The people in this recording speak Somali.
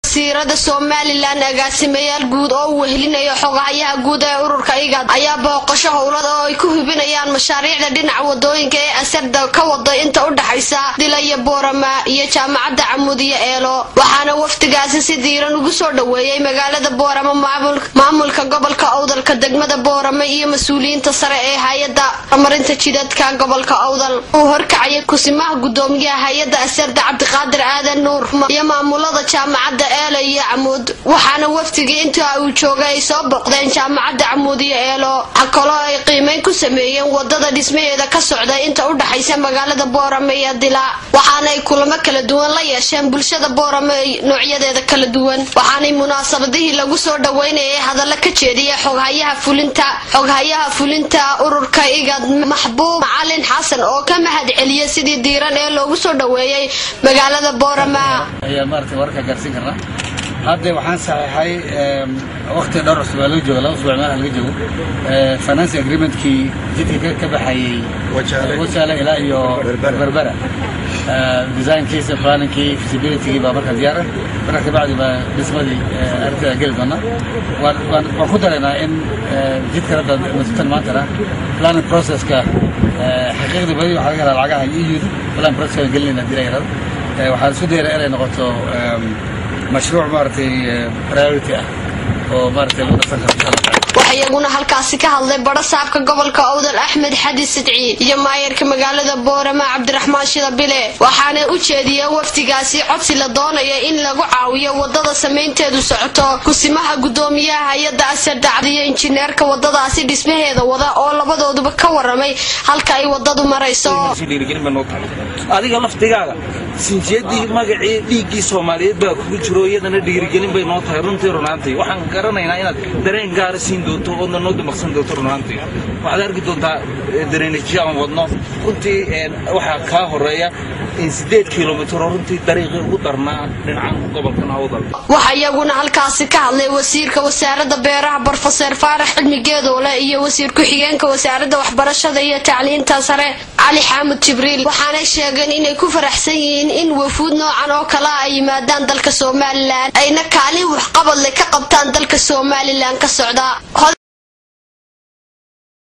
Wasiirada Somaliland, agaasimayaal guud oo uu wehelinayo xogahayaha guud ee ururka IGAD ayaa booqasho howlad oo ay ku hubinayaan mashaariicda dhinaca wadooyinka ee Asarda ka wada inta u dhaxaysa Dila iyo Boorama iyo Jaamacadda Camuud iyo Eelo. Waxaana wafdigaasi si diiran ugu soo dhoweeyey magaalada Boorama maamulka gobolka Awdalka, degmada Boorama iyo mas-uuliyiinta sare ee hay-adda horumarinta jidadka gobolka Awdal. Uu horkacayay kusimaha gudoomiyaha hay-adda Asarda, Cabdiqaadir Aadan Nuur, iyo maamulada jaamacadda Eelo iyo Camuud. Waxaana wafdigii inta uu joogay ay soo booqdeen jaamacadda Camuud iyo Eelo. Waxaa kaloo ay qiimeyn ku sameeyeen wadada dhismaheeda ka socda inta u dhaxaysa magaalada Boorame iyo Dila, waxaana ay kulamo kala duwan la yeesheen bulshada Boorame noocyadeeda kala duwan. Waxaanay munaasabadihii lagu soo dhaweynayay hadallo ka jeediyay xoghayaha fulinta ururka IGAD, Maxbuub Macalin Xasan, oo ka mahad celiyay sidii diiran ee loogu soo dhaweeyey magaalada Boorama. Ayaa maaragtay wararka gaarsiin karnaa. Hadda waxaan saxiixay waqti dhowr cusub laga joogo, 2 usbuuc meelaha laga joogo, financing agreementkii jidka ka baxayay Wajaale ilaa iyo Berbera. Designkiisa, planningkii, feasibilitygii baa marka diyaar ah. Marka kabacdi baa dhismadii arrinteeda geli doonaa. Waan ku daraynaa in jidkan hadda masutan maantana planning processka xaqiiqdii badi waxaa laga helaa lacagaha EU. Planning processka gelinayna hadii la yirahdo. Waxaan isku dayaynaa inay noqoto mashruuc maaragtay priority ah oo maaragtay lagu dhaqsan karo, insha Allah. Waxaa iyaguna halkaasi ka hadlay badho saabka gobolka Awdal, Axmed Xadi Sidci, iyo maayarka magaalada Boorama, Cabdiraxmaan Shidabile. Waxaana u jeediyeen wafdigaasi codsi la doonaya in lagu caawiyo wadada samaynteedu socoto. Kusimaha gudoomiyaha hay-adda Asar iyo injineerka wadadaasi dhismaheeda wada oo labadooduba ka waramay halka ay wadadu marayso. Dhiirigelin bay noo tahay. Adiga laftigaaga sinjiyadii, magacii, dhiiggii Soomaaliyeed baa kugu jiro, iyadana dhiirigelin bay noo tahay runtii. Runaantii waxaan garanaynaa inaad dareen gaara siin doonto oodna noo damaqsan doonto. Runaantii waxaad arki doontaa dareenajiyo aan wadno. Runtii waxaa kaa horeeya in 8 kilomitir oo runtii dariiqii ugu darnaa dhinacan gobolkan Awdal. Waxaa iyaguna halkaasi ka hadlay wasiirka wasaaradda beeraha, Brofeser Faarax Cilmi Geedoole, iyo wasiir ku-xigeenka wasaaradda waxbarashada iyo tacliinta sare, Cali Xaamud Jibriil. Waxaanay sheegeen inay ku faraxsan yihiin in wafuud noocan oo kale ay yimaadaan dalka Somaliland, ayna kaalin waxqabad leh ka qabtaan dalka Somaliland ka socda.